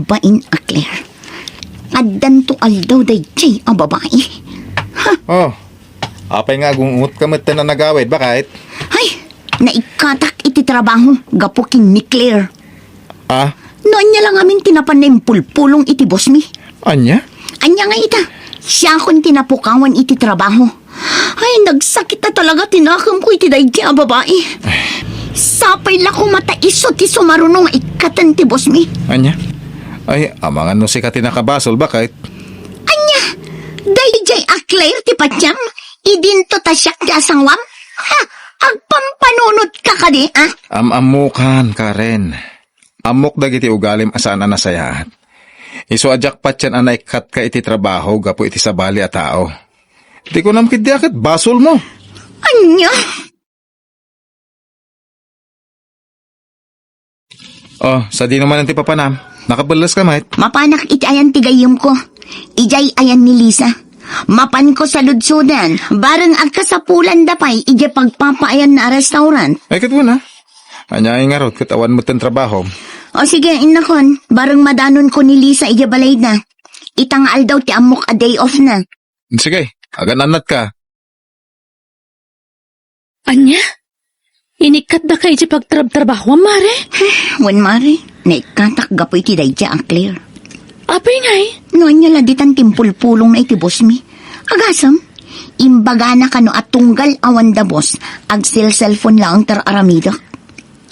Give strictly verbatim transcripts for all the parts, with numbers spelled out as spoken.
Bain a Claire. Addanto aldaw daydiay a babai. Ha? Oh, apay nga agungotka metten a nagawid, bakit? Ay, naikkatak iti trabaho gapu ken ni Claire. Ah? No ania la ngamin ti napan naimpulpulong iti boss mi. Ania? Ania nga ita, siakon ti napukawan iti trabaho. Ay, nagsakit na talaga ti nakemko iti daydiay a babai. Sapay la koma ta isu ti sumaruno nga ikkaten ti boss mi. Ania? Ay, amangan no sika ti nakabasol, bakit? Ania? Daydiay a Claire ti patiam? Idinto ta siak ti asangwam? Ha? Agpampanunotka kadi, ah? Am-ammokan, Karen. Ammok dagiti ugalim a saan a nasayaat. Isu a diak patien a naikkatka iti trabaho gapu iti sabali a tao. Di kunam ketdi a ket basolmo. Ania? Oh, sadino manen ti papanam? Nakabelleska met? Mapanak iti ayan ti gayyemko. Idiay ayan ni Lisa. Mapanko saludsodan, bareng agkasapulanda pay idiay pagpapaayanna a restaurant. Ay, ket wen a. Ania ngay ngarud, ket awan metten trabahom? O sige, innakon, bareng madanonko ni Lisa idiay balayda. Ita nga aldaw ti ammok a day off na. Sige, agan-annatka. Ania? Inikkatdaka iti pagtrabtrabahoam, Mare? Wen, Mare. Naikkatak gapu iti daydiay a Claire. Apay ngay? No ania la ditan ti impulpulongna iti boss mi. Agasem, imbagana kano a tunggal awan da boss, agselselpon laeng ti ar-aramidek.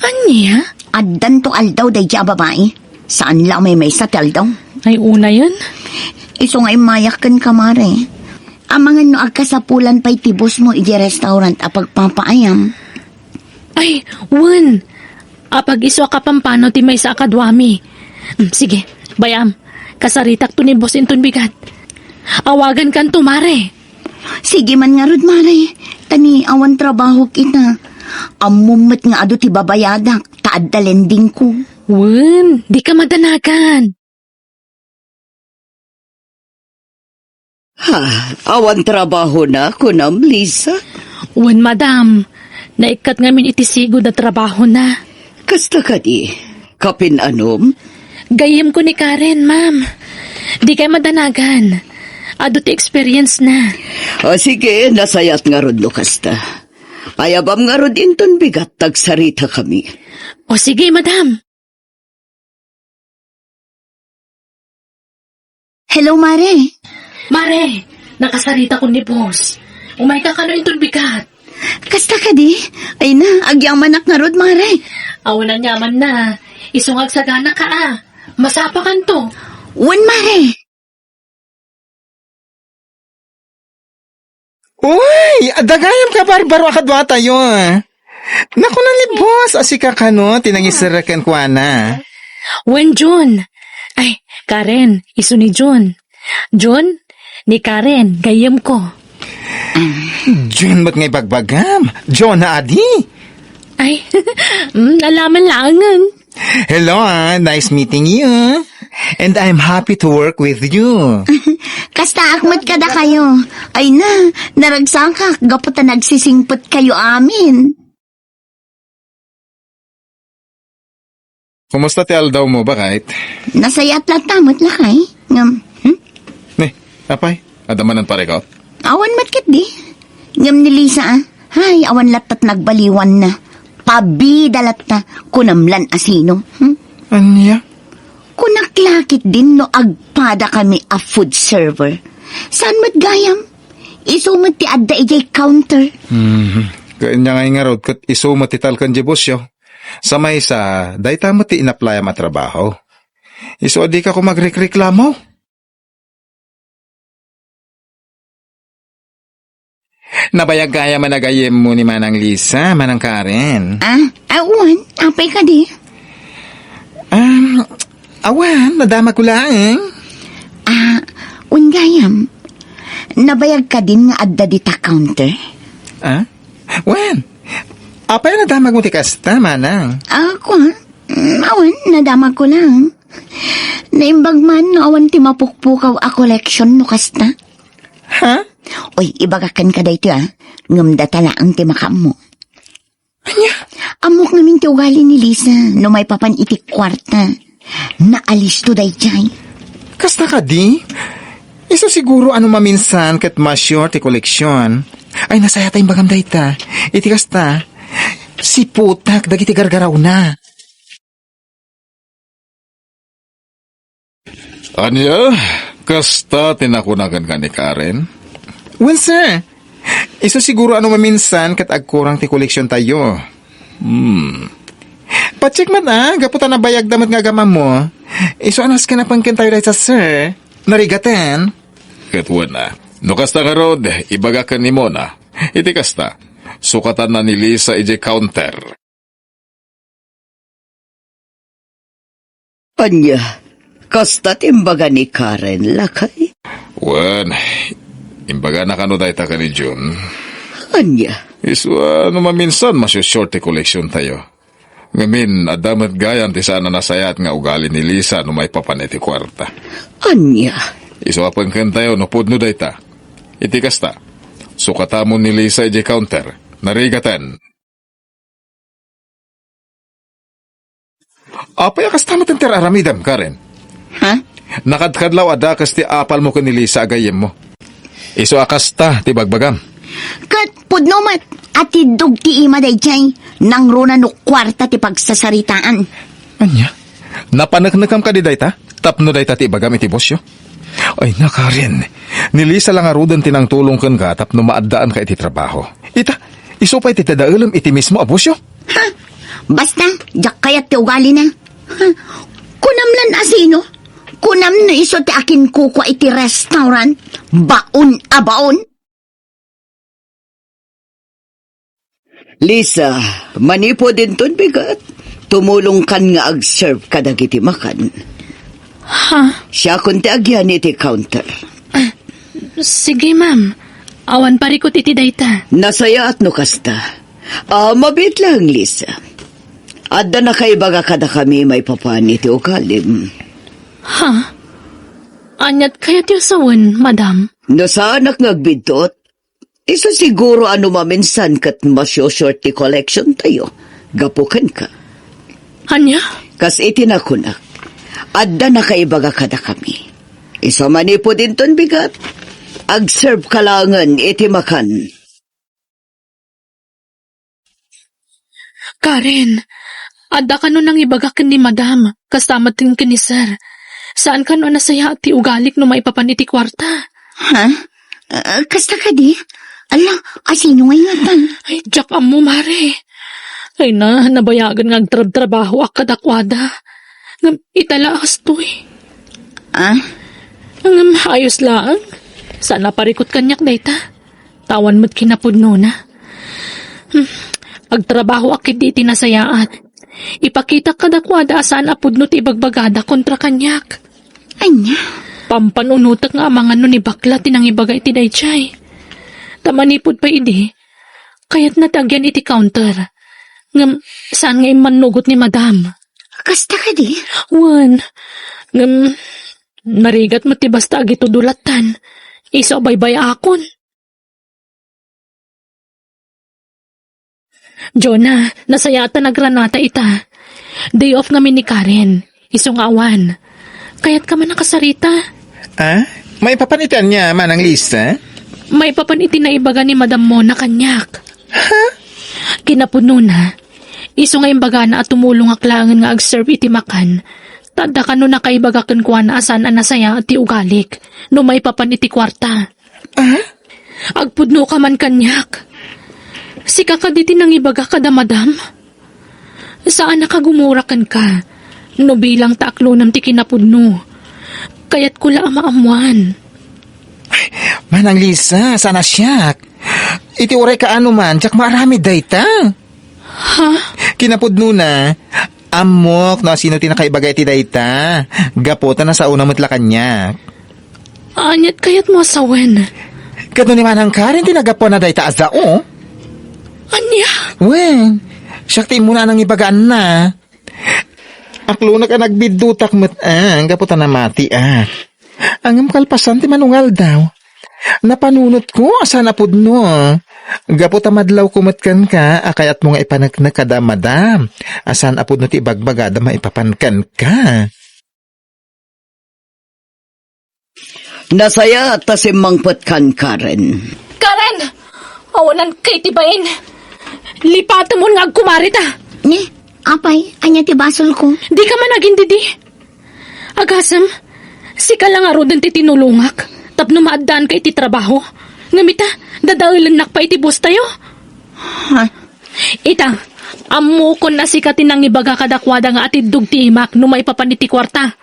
Ania? Addanto aldaw daydiay a babai. Saan la a maymaysa ti aldaw. Ay, unayen. Isu nga immayak kenka, Mare. Amangan no agkasapulan pay ti boss mo idiay restaurant a pagpapaayam. Ay, wen. Apag-isu a kapampanaw ti maysa a kaduami. Mm, sige, bay-am. Kasaritakto ni boss inton bigat. Awagankanto, Mare. Sige man ngarud, Mare. Ta ni awan trabahok ita. Ammom met nga adu ti babayadak, ta adda lendingko. Wen, dika madanagan. Ha, awan trabahona, kunam, Lisa? Wen, madam. Naikkat ngamin iti sigud a trabahona. Kasta kadi, kapin-anom? Gayyemko ni Karen, ma'am. Dikay madanagan. Adu ti experience na. O sige, nasayaat ngarud no kasta. Ayabam ngarud inton bigat ta agsaritakami. O sige, madam. Hello, Mare. Mare, nakasaritakon ni boss. Umayka kano inton bigat. Kasta kadi? Ay na, agyamanak ngarud, Mare. Awan aniamanna. Isu nga agsaganaka, a. Masapakanto. Wen, Mare. Uy, adda gayam kabarbaro a kaduatayo, a. Nakuna ni boss a sika kano ti nangiserrek kenkuana. Wen, Jun. Ay, Karen, isu ni Jun. Jun, ni Karen, gayyemko. Jun met nga ibagbagam. Jun, adi? Ay, mm, alaman laengen. Hello, a. Nice meeting you. And I'm happy to work with you. Kastaak met kadakayo. Ay na, naragsakak gapu ta nagsisingpetkayo amin. Kumusta ti aldawmo, baket? Nasayaat latta met, lakay. Ngem, hmm? Ni, apay, adda manen parikot? Awan met ketdi. Ngem ni Lisa, a, hay, awan latta ti nagbaliwanna. Pabida latta, kunam lan a sino. Hmm? Ania? Kunak la ketdin no agpadakami a food server. Saan met gayam? Isu met ti adda idiay counter. Hmm. Kanya nga ngarud ket isu met ti talkan diay boss-yo. Sa maysa, dayta met ti inaplayam a trabaho. Isu a dika koma agrekreklamo. Nabayag gayam a gayyemmo ni Manang Lisa, Manang Karen. A, awan, apay kadi? Um, awan, nadamagko laeng. A, wen gayam. Nabayag kadin nga adda dita counter? A? Wen, apay a nadamagmo ti kasta, Manang? A, kua? Mm, awan, nadamagko laeng. Naimbag man no awan ti mapukpukaw a koleksyon no kasta. Ha? Oy, ibagak kenka daytoy, a. Ngem data laeng ti makaammo. Ania? Ammok ngamin ti ugali ni Lisa no maipapan iti kuarta. Naalisto daydiay. Kasta kadi? Isu siguro a no maminsan ket ma-sure ti koleksion. Ay, nasayaat a imbagam dayta. Iti kasta, siputak dagiti gargarawna. Ania, kasta ti nakuna kenka ni Karen? Wen, sir. Isu siguro a no maminsan ket agkurang ti koleksiontayo. Hmm. Pacheck met, a, gapu ta nabayagda met nga agam-ammo. Isu a nasken a pengkentayo dayta, sir. Narigaten. Ket wen, a, no kasta ngarud, ibaga ken ni Mona. Iti kasta, sukatanna ni Lisa idiay counter. Ania, kasta ti imbaga ni Karen, lakay? Wen, imbagana kano dayta ken ni June. Ania? Isu a no maminsan, masiusure ti koleksiontayo. Ngamin, adda met gayam ti saan a nasayaat nga ugali ni Lisa no maipapan iti kuarta. Ania? Isu a pengkentayo no pudno dayta. Iti kasta, sukatamon ni Lisa idiay counter. Narigaten. Apay a kasta met ti ar-aramidem, Karen? Ha? Nakadkadlaw a dakes ti apalmo ken ni Lisa a gayyemmo. Isu a kasta ti bagbagam. Ket pudno met a tiddog ti ima daydiay, nangruna no kuarta ti pagsasaritaan. Ania? Napaneknekam kadi dayta? Tapno dayta ti ibagam iti bossyo? Ay na, Karen. Ni Lisa la ngaruden ti nangtulong kenka tapno maaddaanka iti trabaho. Ita, isu pay ti dadaelem iti mismo a bossyo? Ha? Basta, diak kayat ti ugalina. Ha? Kunam lan a sino? Kunam no isu ti akinkukua iti restaurant? Baon a baon? Lisa, manipud inton bigat, tumulongkan nga ag-serve kadagiti makan. Ha? Siakon ti agyani iti counter. Ah, sige, ma'am. Awan parikut iti dayta. Nasayaat no kasta. Ah, mabiit laeng, Lisa. Adda nakaibaga kadakami maipapan iti ugalim. Ha? Aniat kayatyo sawen, madam? No saanak nga agbidtot, isu siguro a no maminsan ket masiusure ti koleksiontayo gapu kenka. Ania? Kas iti nakunak, adda nakaibaga kadakami. Isu a manipud inton bigat, agserve ka laengen iti makan. Karen, adda kano nangibaga ken ni Madam, kasta met ken ni Sir. Saan kano a nasayaat ti ugalik no maipapan iti kuarta? Ha? Ah, kasta kadi? Ala, asino ngay ngata? Ay, diak ammo, Mare. Ay na, nabayagen nga agtrabtrabahoak kadakuada. Ngem ita la, astoy. Ah? Ngem ayos laeng. Saan a parikut kaniak dayta. Awan met kinapudnona. Hmm, agtrabahoak ketdi iti nasayaat. Ipakitak kadakuada a saan a pudno ti ibagbagada kontra kaniak. Ania? Pampan-unotek nga amangan no ni bakla ti nangibaga iti daydiay. Ta manipud pay idi, kayatna ti agyan iti counter. Ngem saan nga immannugot ni Madam. Kasta kadi? Wen. Ngem, narigat met ti basta agitudo lattan. Isu a baybay-akon. Jonah, nasayaat ta nagranata ita. Day off ngamin ni Karen. Isu nga awan. Kayatka man a kasarita? Ah? Maipapan iti ania, Manang Lisa? Maipapan iti naibaga ni Madam Mona kaniak. Ha? Kinapudnona, isu nga imbagana a tumulongak laengen nga agserve iti makan, ta adda kano nakaibaga kenkuana a saan a nasayaat ti ugalik no maipapan iti kuarta. Ah? Agpudnoka man kaniak. Sika kadi ti nangibaga kada Madam? Saanak a gumura kenka no bilang ta aklonem ti kinapudno. Kayatko la a maammoan. Manang Lisa, saan a siak. Iti uray kaano man, diak maaramid dayta. Ha? Kinapudnona, ammok no asino ti nakaibaga iti dayta. Gapu ta nasaona met la kaniak. Aniat kayatmo a sawen? Ket no ni Manang Karen ti naggapuan a dayta a sao? Ania? Wen, siak ti immuna a nangibagaanna. Aklonek a nagbiddutak met, ah, gapu ta namatiak. Ngem kalpasan ti manungaldaw, napanunotko a saan a pudno. Gapu ta madlawko met kenka a kayatmo nga ipaneknek kada Madam a saan a pudno ti ibagbagada maipapan kenka. Nasayaat ta simmangpetkan, Karen. Karen! Awananka iti bain. Lipatemon nga agkumarita. Ni, apay, ania ti basolko? Dika man agindidi. Agasem, sika la ngaruden ti tinulongak tapno maaddaanka iti trabaho. Ngem ita, dadaelennak pay iti bostayo. Ha? Ita, ammokon a sika ti nangibaga kadakuada nga atiddog ti imak no maipapan iti kuarta.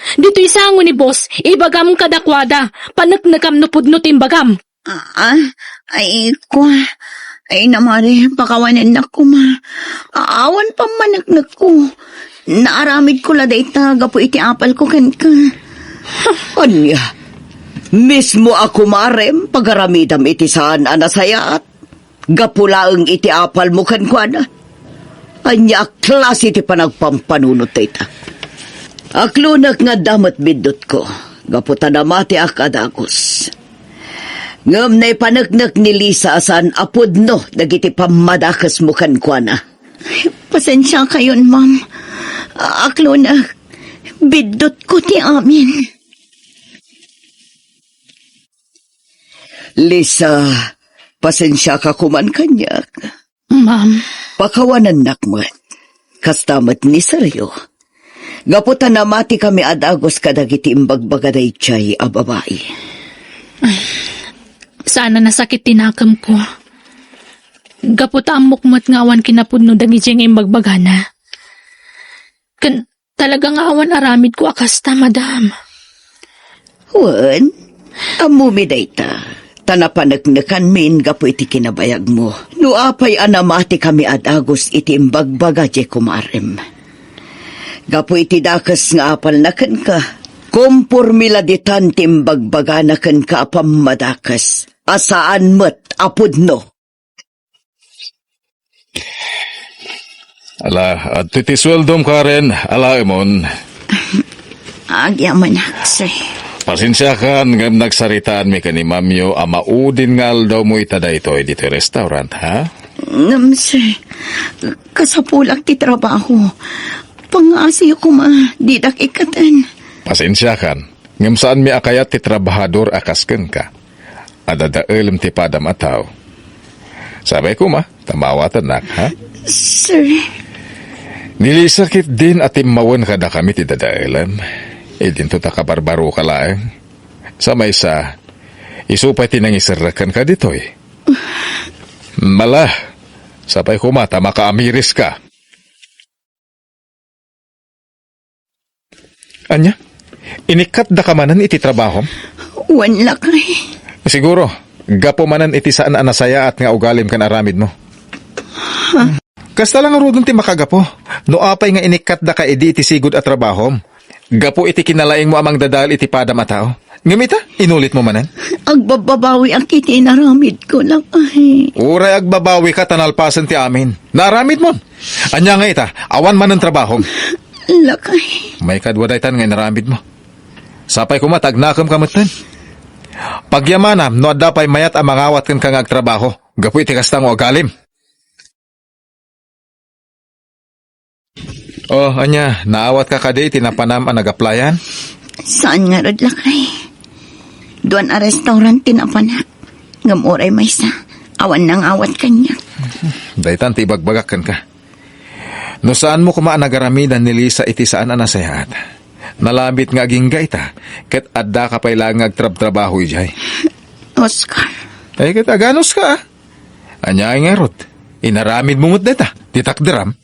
Ditoy sango ni boss, ibagam kadakuada, paneknekam no pudno ti imbagam. Ah, ay, kua. Ay, namari, pakawanennak koma. Awan pammaneknekko. Naaramidko la dayta gapu iti apalko kenka. Ania? Mismo a kumarem, pagaramidam iti saan a nasayaat. Gapu laeng iti apalmo kenkuana. Ania a klase ti panagpampanunot dayta? Aklonek nga adda met biddutko, gapu ta namatiak a dagus. Ngem naipaneknek ni Lisa a saan a pudno dagiti pammadakesmo kenkuana. Pasensiakayon, ma'am. Aklonek, biddutko ti amin. Lisa, pasensiaka koman kaniak. Ma'am. Pakawanennak met. Kasta met ni Sergio. Gapu ta namatikami a dagus kadagiti imbagbaga daydiay a babai. Saan a nasakit ti nakemko. Gapu ta ammok met nga awan kinapudno dagidiay nga imbagbagana. Ken Talaga nga awan aramidko a kasta, madam. Wen, ammomi dayta, ta napaneknekanmin gapu iti kinabayagmo. No apay a namatikami a dagus iti imbagbaga diay kumarem. Gapu iti dakes nga apalna kenka, kompormi la ditan ti imbagbagana kenka a pammadakes, a saan met a pudno. Ala, adtoy ti sueldom, Karen. Alaemon. Agyamanak, sir. Pasensiakan ngem nagsaritaanmi ken ni Mamyo a maudin nga aldawmo ita daytoy ditoy restaurant, ha? Ngem, sir, kasapulak ti trabaho. Pangngaasiyo koma, didak ikkaten. Pasensiakan. Ngem saanmi a kayat ti trabahador a kas kenka, a dadaelem ti padam a tao. Sapay koma, ta maawatannak, ha? Sir. Ni Lisa ketdin a timmawen kadakami ti dadaelem. Idinto ta kabarbaroka laeng. Sa maysa, isu pay ti nangiserrek kenka ditoy. Mala, sapay koma ta makaamiriska. Ania? Inikkatdaka manen iti trabahom? Wen, lakay. Siguro, gapu manen iti saan a nasayaat nga ugalim ken aramidmo. Ha? Kasta la ngaruden ti makagapu, no apay nga inikkatdaka idi iti sigud a trabahom. Gapu iti kinalaingmo a mangdadael iti padam a tao. Ngem ita, inulitmo manen? Agbabbabawiak iti inaramidko, lakay. Uray agbabawika ta nalpasen ti amin. Naaramidmon. Ania ngay ita, awan manen trabahom? Lakay. Maikadua daytan nga inaramidmo. Sapay koma ta agnakemka metten. Pagyamanam no adda pay mayat a mangawat kenka nga agtrabaho gapu iti kasta nga ugalim. Oh, ania, naawatka kadi iti napanam a nagaplayan? Saan ngarud, lakay. Duan a restaurant ti napanak. Ngem uray maysa, awan nangawat kaniak. Daytan ti ibagbagak kenka. No saanmo koma a nagaramidan ni Lisa iti saan a nasayaat, nalabit nga agingga ita, ket addaka pay laeng nga agtrabtrabaho idiay. Oscar. Ay, ket aganuska, a. Ania ngarud? Inaramidmo met dayta, ti takderam?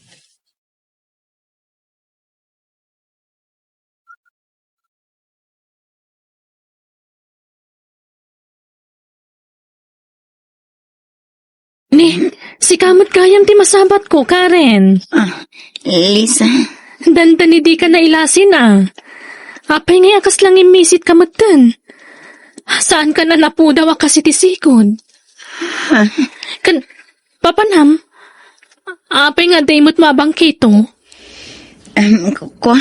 Ni, sika met gayam ti masabatko, Karen. Ah, Lisa. Dandani dika nailasin, a. Apay ngay a kasla ngimmisit ka metten? Saan ka nanapudaw a kas iti sigud? Ha? Ken, papanam, apay nga adda imut mabangkito? Em, ku-, kua,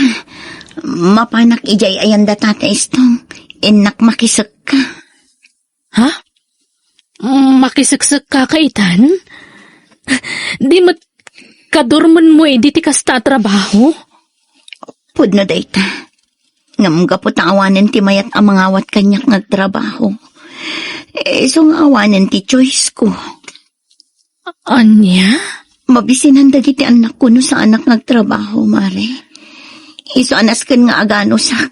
mapanak idiay ayan da Tata Estong, innak makisekka. Ha? Makiseksekka kaitan? Di met kadurmenmo idi ti kasta a trabaho? Pudno dayta. Ngem gapu ta awanen ti mayat a mangawat kaniak nga agtrabaho, isu nga awanen ti choice ko. Ania? Mabisinan dagiti annakko no saanak nga agtrabaho, Mare. Isu a nasken nga aganusak.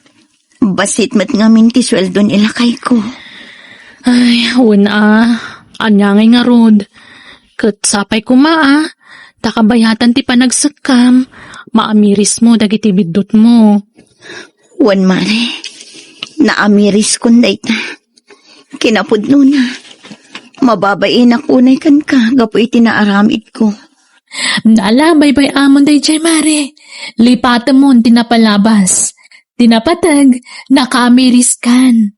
Bassit met ngamin ti sueldo ni lakayko. Ay, wen a. Ania ngay ngarud? Ket sapay koma a, ta kabayatan ti panagsekkam, maamirismo dagiti biddutmo. Wen, Mare, naamiriskon dayta. Kinapudnona, mababainak unay kenka gapu iti naaramidko. Ala, baybay-amon dayjay, Mare. Lipatemon ti napalabas. Ti napateg, nakaamiriskan.